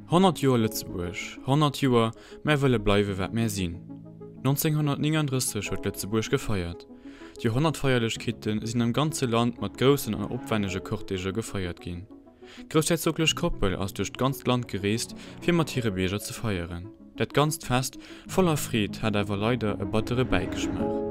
100 Joer Lëtzebuerg, 100 Joer mär wëlle bleiwe wat mär sinn. 1939 huet Lëtzebuerg gefeiert. D'Joerhonnertfeierlechkeete sinn am ganze Land mat groussen an opwännege Cortègë gefeiert ginn. D'groussherzoglech Koppel ass duerch d'ganzt Land gereest, fir mat hire Bierger ze feieren. Dat ganzt Fest voller Freed hat awer leider e battere Bäigeschmaach.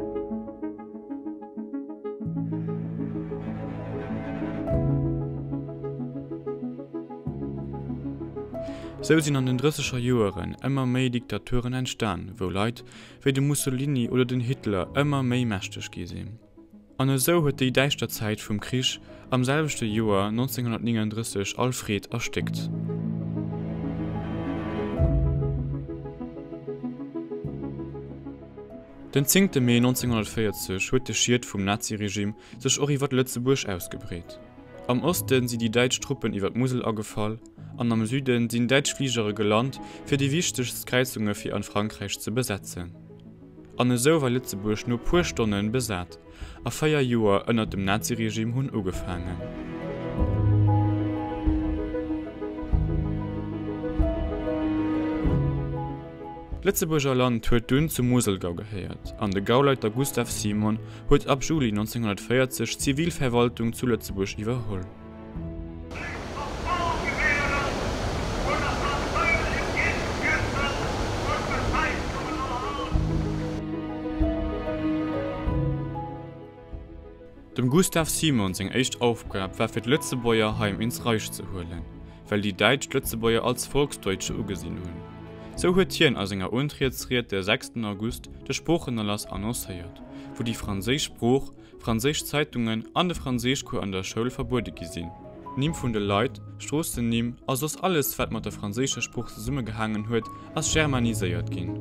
Sou sinn an den drësseger Joeren ëmmer méi Diktaturen entstan, wou Leit wéi de Mussolini oder den Hitler ëmmer méi mächteg gi sinn. An esou huet déi däischter Zäit vum Krich am selwechte Joer 1939 all Freed erstéckt. Den zéngte Mee 1940 huet de Schied vum Naziregime sech och iwwer Lëtzebuerg ausgebreet. Am Oste si déi däitsch Truppen iwwer d'Musel agefall an am Süde sinn däitsch Fligere gelant, fir déi wichtegst Kräizunge fir an Frankräich ze besetzen. An esou war Lëtzebuerg no puer Stonnen besat, a 4 Joer ënnert dem Naziregime hunn ugefaangen. D'Lëtzebuerger Land huet dunn zum Muselgau gehéiert, an de Gauleiter Gustav Simon huet ab Juli 1940 d'Zivilverwaltung zu Lëtzebuerg iwwerholl. Dem Gustav Simon seng éischt Aufgab war fir d'Lëtzebuerger Heim ins Reich ze huelen, well déi Däitsch d'Lëtzebuerger als Volksdeutsche ugesinn hunn. Sou huet hien a senger Untrietsried de 6 August de Sproochenerlass annoncéiert, wou déi franséisch Sprooch franséisch Zeitungen an de Franséischcours an der Schoul verbuede gi sinn, Nimm vun de Leit, Stroossennimm a soss alles wat mat der franséischer Sprooch zesummegehaangen huet, ass germaniséiert ginn.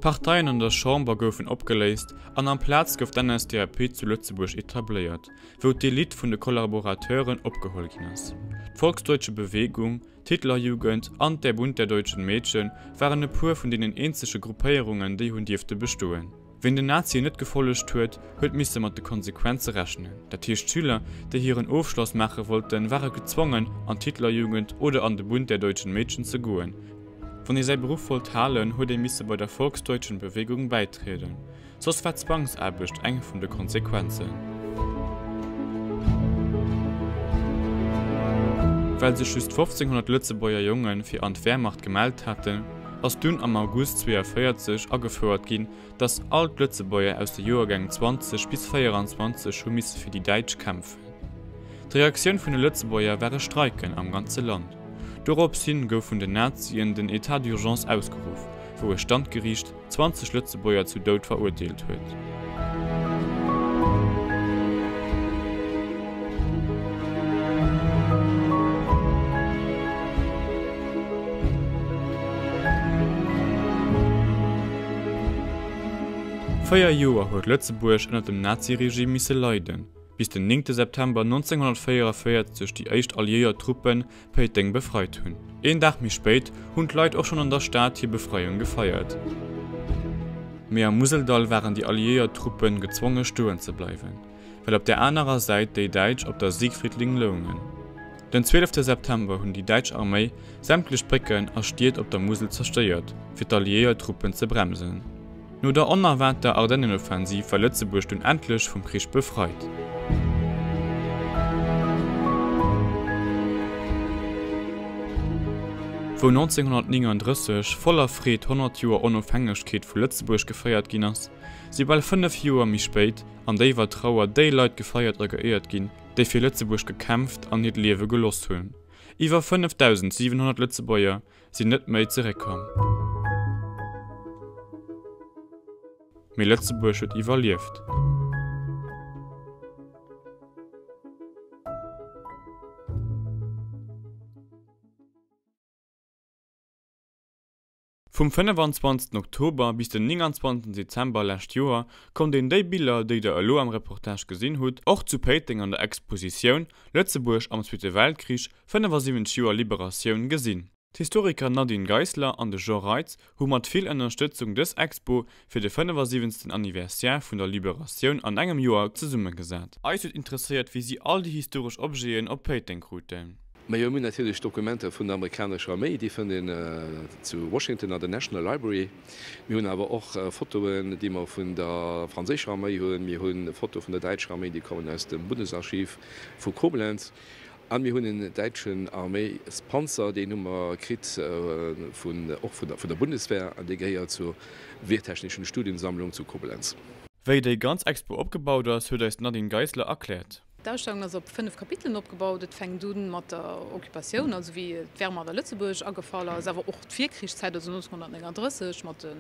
D'Parteien an der Chamber goufen opgeléist an amplaz gouf d'NSDAP zu Lëtzebuerg etabléiert, wou d'Elite vun de Kollaborateuren opgeholl ginn ass. D'Volksdeutsche Bewegung, D'Hitlerjugend an d'Der Bund der Deutschen Mädchen waren e puer vun deenen eenzege Gruppéierungen, déi hunn dierfte bestoen. Ween den Nazien net gefollegt huet, huet misse mat de Konsequenze rechnen. Dat heescht d'Schüler, déi hiren Ofschloss maache wollten, ware gezwongen, an d'Hitlerjugend oder an de Bund der Deutschen Mädchen ze goen. Wann ee säi Beruff wollt halen, huet ee misse bei der Volksdeutschen Bewegung bäitrieden. Soss war Zwangsaarbecht eng vun de Konsequenzen. Well sech just 1500 Lëtzebuerger Jonge fir an d'Wehrmacht gemellt haten, ass dunn am August 42 agefouert ginn, datt all d'Lëtzebuerger aus de Joergäng 20 bis 24 hu misse fir déi Däitsch kämpfen. D'Reaktioun vun de Lëtzebuerger ware Streiken am ganze Land. Dorops hin gouf vun den Nazien den Etat d'urgence ausgeruff, wou e Standgeriicht 20 Lëtzebuerger zu Doud verurteelt huet. Véier Joer huet Lëtzebuerg ënner dem Naziregime misse leiden, bis den 9 September 1944 déi éischt alliéiert Truppen Péiteng befreit hunn. Een Dag méi spéit hunn d'Leit och schonn an der Stad hir Befreiung gefeiert. Mee am Museldall waren déi alliéiert Truppen gezwonge stoen ze bleiwen, well op der anerer Säit déi Däitsch op der Siegfriedlinn loungen. Den 12 September hunn déi däitsch Arméi sämtlech Brécken a Stied op der Musel zerstéiert, fir d'alliéiert Truppen ze bremsen. No der onerwaarter Ardennenoffensiv war Lëtzebuerg dunn endlech vum Krich befreit. Wou 1939 voller Freed 100 Joer Onofhängegkeet vu Lëtzebuerg gefeiert ginn ass, si bal 5 Joer méi spéit an déiwer Trauer déi Leit gefeiert a geéiert ginn, déi fir Lëtzebuerg gekämpft an hiert Liewe geloss hunn. Iwwer 5.700 Lëtzebuerger sinn net méi zeréckkomm. Mee Lëtzebuerg huet iwwerlieft. Vum 25 Oktober bis den 29 Dezember lescht Joer konnt een déi Biller, déi der elo am Reportage gesinn hutt, och zu Péiteng an der Expositioun Lëtzebuerg am Zweete Weltkrich, 75 Joer Liberatioun gesinn. D'Historiker Nadine Geisler an de Jean Reitz hu mat vill Ënnerstëtzung dës Expo fir de 75. Anniversaire vun der Liberatioun an engem Joer zesummegesat. Eis huet interesséiert wéi si all déi historesch Objeten op Péiteng kruten. Majo, mir hunn natierlech Dokumenter vun der amerikanescher Arméi, déi fënnt een zu Washington an der National Library. Mir hunn awer och Fotoen, déi mer vun der franséischer Arméi hunn. Mir hu Fotoe vun der däitscher Arméi, déi kommen aus dem Bundesarchiv vu Koblenz. An mir hunn en däitschen Arméispanzer, deen hu mer kritt vun, och vun der, vun der Bundeswehr, an dee gehéiert zur Wehrtechnischen Studiensammlung zu Koblenz. Wéi déi ganz Expo opgebaut ass, huet eis d'Nadine Geisler erkläert. D'Ausstellung ass op 5 Kapitelen opgebaut. Et fänkt u mat der Occupatioun, also wéi d'Wehrmacht a Lëtzebuerg agefall ass, awer och d'Virkrichszäit, also 1939 mat de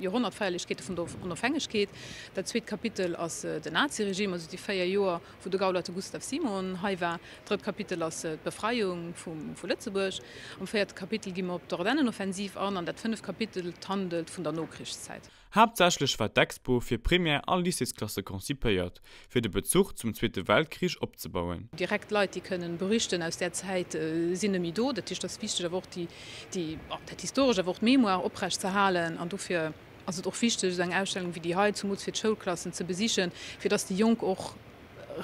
Joerhonnertfeierlechkeete vun der Onofhängegkeet. Dat zweet Kapitel ass den Naziregime, also déi 4 Joer, wou de Gauleiter Gustav Simon hei war. D'drëtt Kapitel ass d'Befreiung vu Lëtzebuerg. Am véierte Kapitel gi mer op d'Ardennenoffensiv an, an dat fënneft Kapitel handelt vun der Nokrichszäit. Haaptsächlech war d'Expo fir Première a Lycéesklasse konzipéiert, fir de Bezuch zum Zweete Weltkrich opzebauen. Direkt Leit, déi kënnen berichten aus där Zäit, sinn net méi do. Dat heescht, et ass wichteg awer och déi, dat Historescht, awer och d'Mémoire oprecht ze halen. An dofir ass et och wichteg, esou eng Ausstellung wéi déi hei, zumools fir d'Schoulklassen ze besichen, fir dass déi Jonk och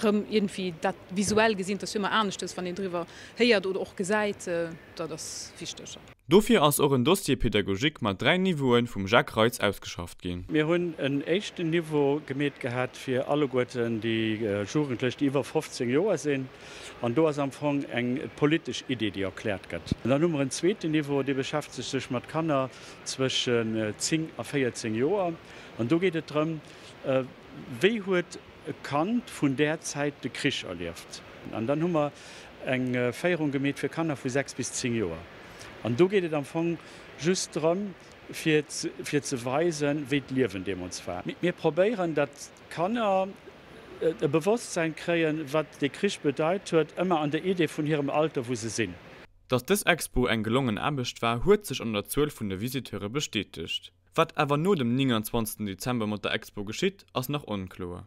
erëm iergendwéi dat visuell gesinn. Et ass jo ëmmer aneschtes, wann een driwwer héiert oder och gesäit. Dat ass wichteg. Dofir ass och en Dossier pédagogique mat 3 Niveauen vum Jacques Reitz ausgeschafft ginn. Mir hunn en éischten Niveau gemeet gehat fir alleguerten déi Jugendlech, déi iwwer 15 Joer sinn. An do ass am Fong eng politesch Idee, déi erkläert gëtt. An dann hu mer en zweeten Niveau, dee beschäftegt sech mat Kanner zwëschen 10 a 14 Joer. An do geet et drëm, Wéi huet e Kand vun där Zäit de Krich erlieft? An dann hu mer eng Féierung gemeet fir Kanner vu 6 bis 10 Joer. An do geet et am Fong just drëm, fir fir ze weisen, wéi d'Liewen deemools war. Mir probéieren, datt d'Kanner e Bewosstsäin kréien, wat dee Krich bedeit huet, ëmmer an der Idee vun hirem Alter, wou se sinn. Datt dës Expo eng gelongen Aarbecht war, huet sech an der Zuel vun de Visiteure bestätegt. Wat awer no dem 29 Dezember mat der Expo geschitt, ass nach onkloer.